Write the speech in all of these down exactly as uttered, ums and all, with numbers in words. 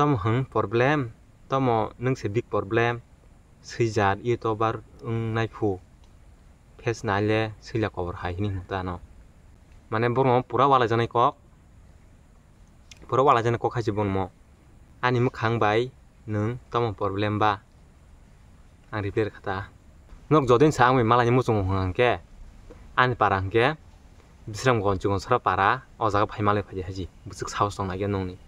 Tamo hwn problem, tamo nwng se big problem, swijak youtuber wngnai phu, face naile swila kobor hai hini hwn ta no. Mane borokno pura walaijaknai kok, pura walaijaknai kok hai se bono. Ani mwkhang bai nwng tamo problem ba? Ang reply rwkha ta. Nok jodin sa ang bai malai ni muchungo hwnkha hwnkhe, ani para hwnkhe Bisramganj Chikonsora para, o jaga phai malai phai di haji, bwswk sahos tong nai khe nokni.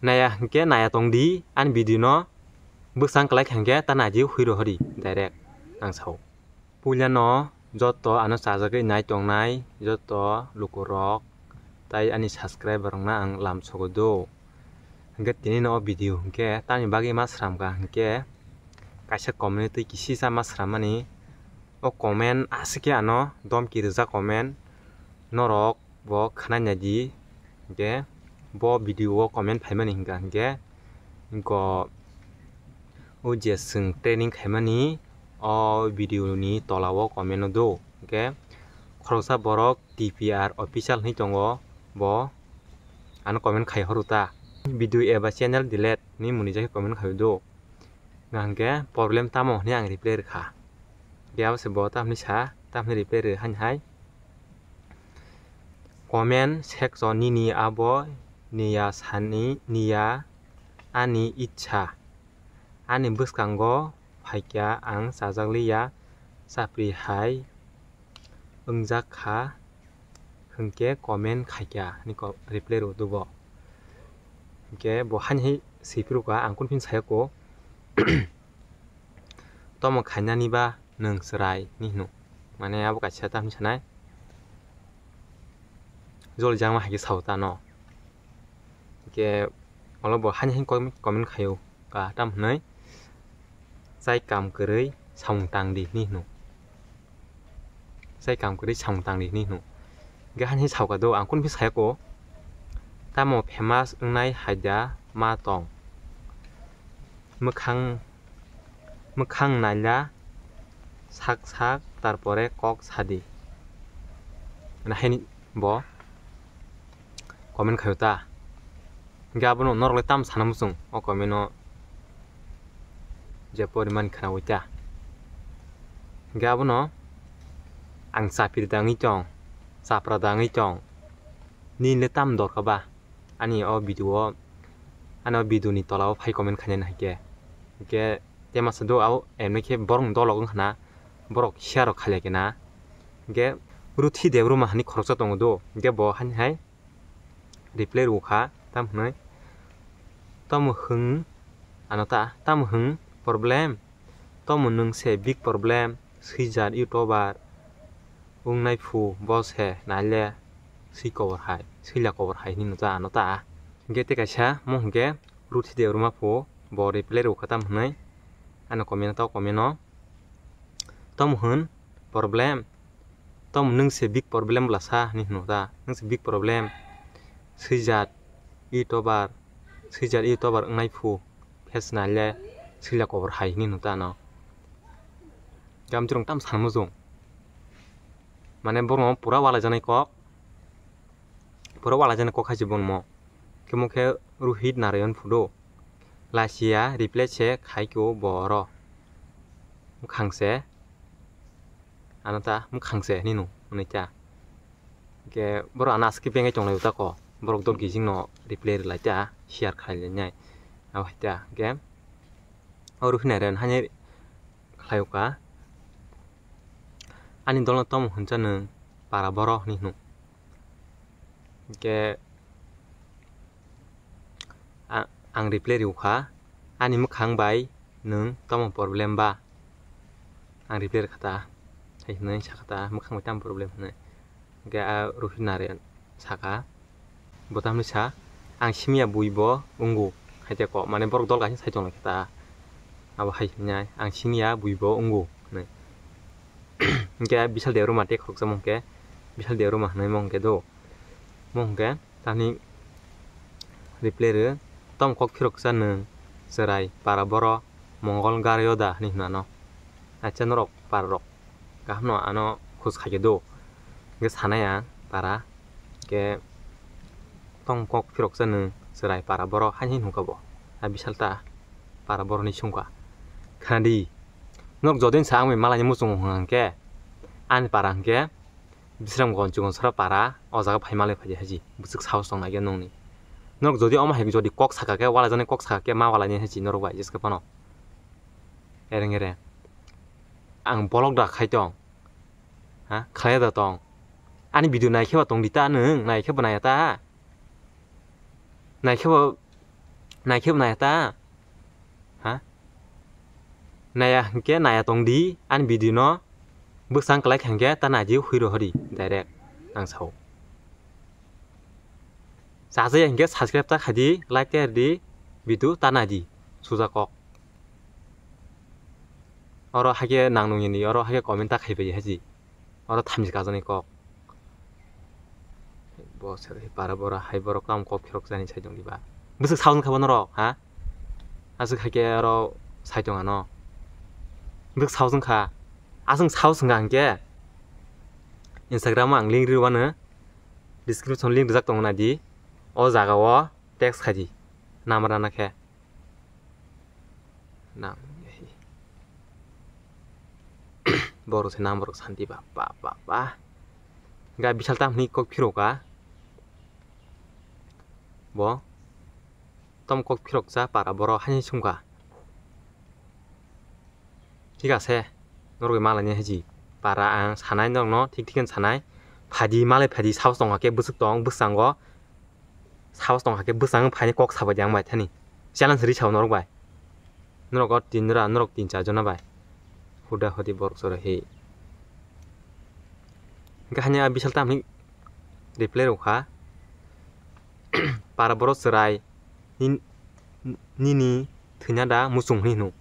Naya hwnkhe naya tong di, ani video no bwsang kwlai kha hwnkhe ta nai di, hwiro hori direct ang sao. Puila no joto ano chajagwi nai tongnai joto lukurok tai ani subscriber rokno ang lam sogo do. Hwnkhe tini no o video hwnkhe tamni bagwi ma sramkha hwnkhe, kaisa community kisisa ma srammani, o comment aswk khe ano domki rijak comment, norok bo khwnai nai di. Hwnkhe bo video o comment phaimani hwnkha hwnkhe, go o je chwng training khaimani o video ni tola o comment o do. Hwnkhe khoroksa borok T P R official hinwi tongo, bo ano comment khai horo ta. Video eba channel delete ni mwnwi jai comment khai do. Hwnkhe problem tamo hwnwi ang reply rwkha. Hwnkhe abo se bo tamni sa, tamni reply rw hani hai. Comment section nini abo niya sani niya ani ichha. Ani bwskango phaikya ang chajakliya chapri hai wngjak kha hwnkhe comment khaikya hwnwi ko-, reply rw dubo. Hwnkhe bo hani hai swi phuru kha, ang kunu phini sayako. Tomo khainani ba nwng chwrai ni hino. Mane abo kaisa tamni sanai. Jol jangma hai khe sao ta no. Hwnkhe olo bo hani hani comment, comment khaio ka tam hwnwi. Chai kam kwrwi samung tang di hwnwi hino. Chai kam kwrwi samung tang di hwnwi hino. Hwnkhe hani sao ka do, ang kunu phini sayako. Tamo famous wngnai haida ma tong. Mwkhang, mwkhang naila sak sak, tarpore kok sadi. Na haini bo comment khaio ta. Hwnkhe abono norok le tam sana muchung o comment o je poriman khwnaui ta. Hwnkhe abono ang chapri da wngwi tong, chapra da wngwi tong, nini le tam dorkar ba? Ani o video o, ani o video ni tola o phai comment khainani hai khe. Hwnkhe te masa do, abo emni khe borok ni dolok wngkha na, borok share rok khailai khe na. Hwnkhe Ruthi Debbarma hani khoroksa tongo do, hwnkhe bo hani hai reply rw kha, tam hwnwi, tamo hwn, ano ta, tamo hwn problem, tamo nwng se big problem, swijak youtuber wngnai phu, bo se naile swi kobor hai, swila kobor hai hwnwi no ta, ano ta. Hwnkhe tei kaisa mo hwnkhe Ruthi Debbarma phu, bo reply rw kha tam hwnwi, ano comment o, ta comment o, tamo hwn problem, tamo nwng se big problem bwla sa hwnwi hwno ta, nwng se big problem, swijak youtuber, swijak youtuber wngnai phu, face naile swila kobor hai hwnwi hwno ta no. Gam chwrwng tam sana muchung. Mane borokno pura walaijaknai kok, pura walaijaknai kok hai se bono mo. Khe mo khe Rohit Narayan phudo. Lachiya reply se khai khe o bo oro. Mwkhang se. Ano ta mwkhang se hwnwi no hwnwi ta. Hwnkhe borok ano aswk khe bengwi tonglaio ta ko. Borok dol kijing no reply rwlai ta, share khlai lainai. Abo hai ta. Hwnkhe o Rohit Narayan haino khlaio ka. Ani dol no tamo hwnsa nwng para borok hwnwi hwno. Hwnkhe a-, ang reply rw kha, ani mwkhang bai nwng tamo problem ba? Ang reply rw kha ta, hai hwnwi sa kha ta, mwkhang bai tamo problem hwnwi. Hwnkhe a Rohit Narayan sa kha, bo tamni sa, ang simiya bui bo wngo, hai te ko, mane borok dol kaisa sai tong lai kha ta, abo hai hwnwi, ang simiya bui bo wngo hwnwi. Hwnkhe Bishal Debbarma tei khoroksa mo hwnkhe, Bishal Debbarma hwnwi mo hwnkhe do, mo hwnkhe tamni reply rw, tamo kok phiroksa nwng chwrai para boro Mongol Garyoda hwnwi hwnano. Acha norok para rok kaham no ano khoj khai khe do. Hwnkhe sanai ang para, hwnkhe tong kok phiroksa nwng chwrai para boro haino hwnwi hwnka bo. A bisal ta para boroni sungkha. Khnadi, norok jodin sa ang bai malai ni muchung hwnkha hwnkhe, ani para hwnkhe Bisram Gonchukon sora para o jaga phai malai phai di haji. Bwswk sahos tong nai khe nongni. Norok jodi omo hai jodi kok saka khe, walaijani kok saka khe ma walai ni haji norok bai jeske phano. Ereng ereng. Ang bolok da khai tong. Ha? Khlai da tong. Ani video nai khe ba tong di ta nwng, nai khe ba nai ta. Nai khe ba, nai khe ba nai ta. Ha? Naya hwnkhe naya tong di, ani video no bwsang kwlai kha hwnkhe ta nai di, hui rohori direct ang sao. Chajaya hwnkhe subscribe ta khai di, like ta rw di, video ta nai di, suja kok. Oro hakhe nang nung ni, oro hakhe comment ta khai bai haji. Oro thamchi kajani kok. Bo se para bora hai borok tamo kok phirok jani sai tong diba. Bwswk saung kha bo norok, ha? Aswk hai khe oro sai tong ano. Bwswk saung kha. Aswk saung kha hwnkhe Instagram o ang link ri rwano. Description link rijak tongo nai di. O jaga o text khai di. Number rana khe. Nang. Borok se nang borok santi ba, ba, ba, ba. Ga bisal tam hwnwi kok phirok ka. Bo. Tom kok phirok cha para borok haini sungka. Thik ase. Norok malai ni haji. Para ang sanai norok no thik thik khe sanai. Phadi malai phadi saos tong khe bwswk tong bwskango. Saos tong kha khe bwsang phaini kok sabai di ang bai thani. Challenge ri sao norok bai. Norok o tin jora, norok tin char jona bai. Huda hudi borok chwrai hi. Hwnkhe hani a bisal tamni reply rw kha. Para borok chwrai. Nin-, nini thwina da muchung hwnwi hwnwi.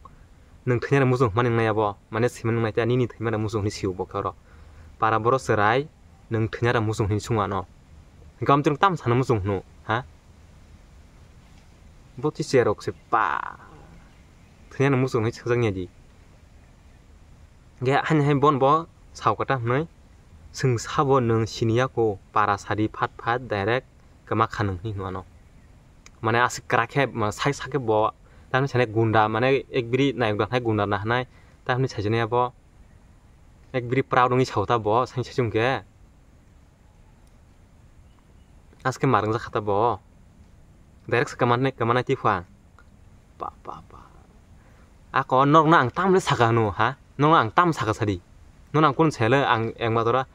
Nwng thwina da muchung hwnmani wngnai abo. Mane simi wngnai ta nini thwima da muchung hwnwi sio bo khe oro. Para borok chwrai. Nwng thwina da muchung hwnwi sung ano. Hwnkhe amtwrwng tam sana muchung hwno, ha? Bo twi cherok se pa. Thwina da muchung hwnwi swkjak ya di. Ge hani hai bon bo sao kata hwnwi. Swng sabo nwng siniya ko para sadi phat phat direct kwma kha nwng hwnwi hwnwi ano. Mane aswk kwrak khe, ma, sai sai khe bo tamni sani gunda, mane ek biri nayok da hai gunda na hwnai. Tamni sai jani abo. Ek biri proud wngwi sao ta bo, saini saichung khe. Aske marwng jakha ta bo. Direct se kwmanai, kwmanai tiphang. Pa, pa, pa. Ako norokno ang tamle saka hwno, ha? Norokno ang tam saka sadi. Norokno ang kun sele ang engma tora.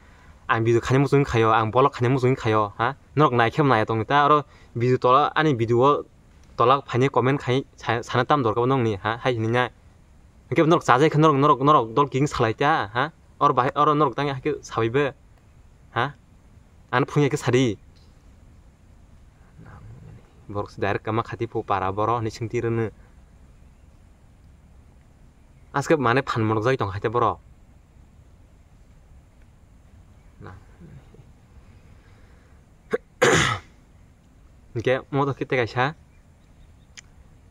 Ang video khani muchung khayo, ang bolok khani muchung khayo, ha? Norok nai khe nai tong ta oro video tola, ani video o tola phaini comment khai sa-, sana tam dorkar nongni, ha? Hai hini nya. Hwnkhe norok chajai khe norok, norok, norok dol king salai ta, ha? Or bahai, oro norok tang ya khe sabai be. Ha? Ano phung ya khe sadi. Borok se direct kama khati phu para boro ni singti rwno. Aske mane phan monok jai tong khaite borok. Na. Hwnkhe mo to khe tei kaisa.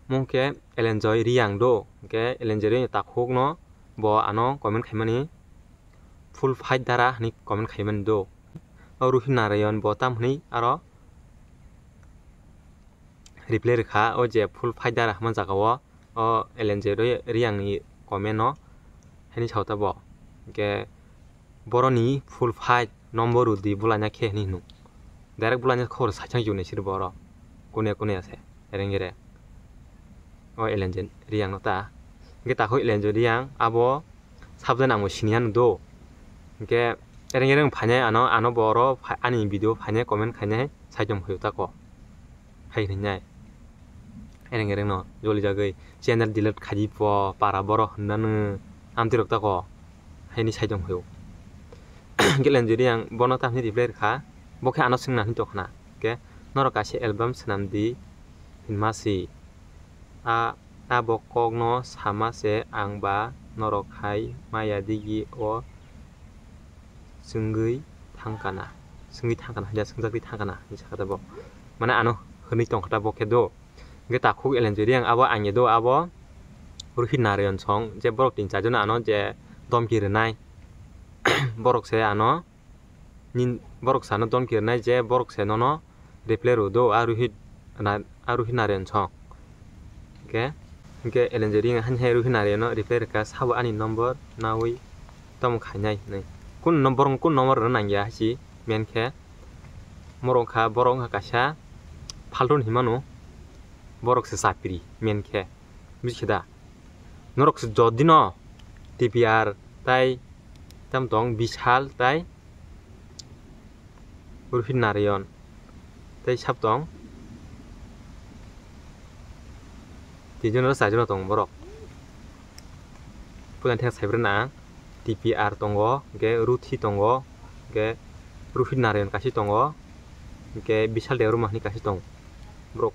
Mo khe Elenjoy Reang do. Hwnkhe Elenjoy Reang takhuk no bo ano comment khaimani full fight dara hwnwi comment khaimani do. O Ruhi Narayan bo tam hwnwi aro reply rwkha o je full fight dara hwnma jaga o, o Elenjoy Reang ni comment no hwnwi sao ta bo. Hwnkhe boroni full fight number rw di bwlaina khe hwnwi hwnwi. Direct bwlaina khobor saithang yunai sir boro. Kune kune ase. Rengere. O Elenjoy Reang no ta. Hwnkhe takhuk Elenjoy Reang abo subject ang bo siniya no do. Hwnkhe rengere wng phainai ano, ano boro pha-, ani video phainai comment khainai saithang phaio tako. Hai hwnwi nai. Ereng ereng no joli jagwi channel delete khaidi pho para boro hwnna nw amtwi rok tako. Haini sai tong phio. Hwnkhe Elenjoy Reang bono tamni reply rwkha. Bo khe ano swngna hwnwi tongkhna. Hwnkhe norok kaisa album swnam di hinma si. A, a bo kokno sama se ang ba norok hai maya digi o swngwi thangkana. Swngwi thangkana, hwnkhe swngjakgwi thangkana hinwi sakha ta bo. Mane ano hwnwi tongkha ta bo khe do. Hwnkhe takhuk Elenjoy Reang abo ang ya do abo Ruhi Narayan song je borok tin charjon ano je domki rwnai. Borok se ano nin-, borok se ano domki rwnai je borok se nono reply rw do a Ruhi na-, a Ruhi Narayan song. Hingke, hingke L N J ring han hai Ruhi Narayan no reply rwkha, "Sabo ani number nawi tamo khainai," hinwi. Kun number, kun number rwna nangya hai si, men khe morok wngkha, borok wngkha kaisa phaltun hinmano, borok se chapri men khe, buji khe da? Norok se jodi no T P R tai tam tong Bishal tai Ruhi Narayan tei sab tong. Tinjon aro charjon tong borok. Puila thek saibrwna ang T P R tongo, hingke Ruthi tongo, hingke Ruhi Narayan kaisa tongo, hingke Bishal Debbarma hinwi kaisa tongo. Borok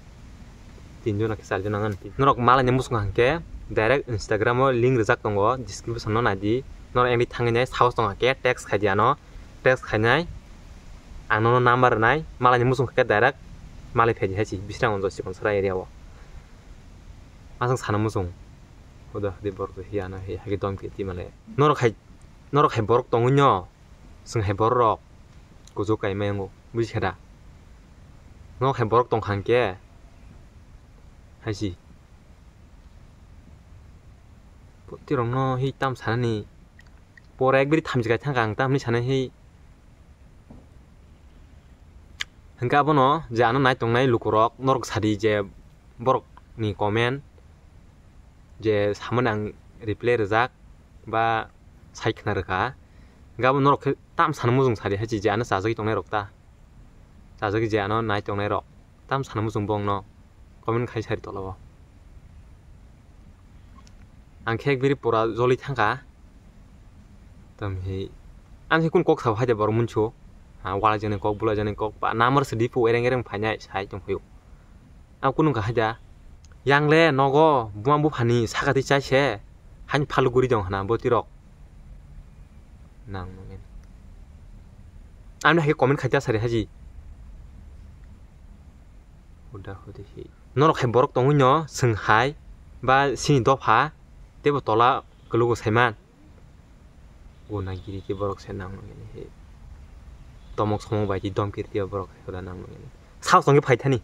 tinjon na khe charjon nang ani. Norok malaini muchung hwnkhe direct Instagram o link rijak tongo, description no naidi. Norok engdi thangwi nai sahos tong khe text khai di ano. Text khainai, ang nono number rwnai, malaini muchung khe direct malai phaidi hai si, Bisrang Onjo Sikonsora area o. Aswk sana muchung. Huda hudi borok to hiya na hiya, hagi dom khe ti male. Norok hai, norok hai borok tongwi no, chwng hai borok rok kuchuk kaimai wngo, buji khe da? Norok hai borok tong kha hwnkhe, hai si. Tirok no hi tam sanani, pora ekbiri thamchi kai thangkha ang tamni sanai hi. Hingke abono je ano nai tongnai lukurok norok sadi je borokni comment je samani ang reply rijak ba sai khna rwkha. Hingke abo norok khe tam sana muchung sadi hai je ano chajagwi tongnai rok ta. Chajagwi je ano nai tongnai rok. Tam sana muchung bongno comment khai sari tola o. Ang khe ekbiri pura joli thangkha. Tam hi. Ang khe kun kok sao hai de borok muncho. Ha, wala jani kok, bula jani kok, ba number se dipo ereng ereng phainai sai tong phaio. Ang kunu kha hai da. Yang le nogo buma buphani sakati chai se. Hain phalu guri dong hana boti rok. Nang nangin. Ang hai comment khai ta sari haji. Huda hudi hi. Norok hai borok tongwi no, chwng hai, ba sini dopha, teibo tola kulugo saiman. Guna giri khe borok se nang nangin hi. Tomok somok bai di dom kiri khe borok se huda nang nangin. Saos tongkhe phai thani.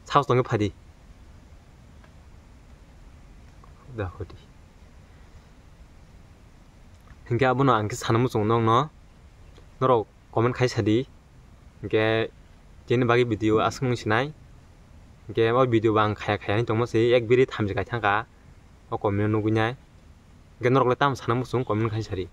Saos tongkhe phadi. Huda hudi. Hingke abono ang khe sana muchung nokno. Norok comment khai sadi. Hingke chini bagwi video aswk wng sinai. Hingke o video bo ang khaya khaya hinwi tongma se ek biri thamchi kai thangkha. O comment nugwi nai. Hingke norok le tamo sana muchung comment khai sadi.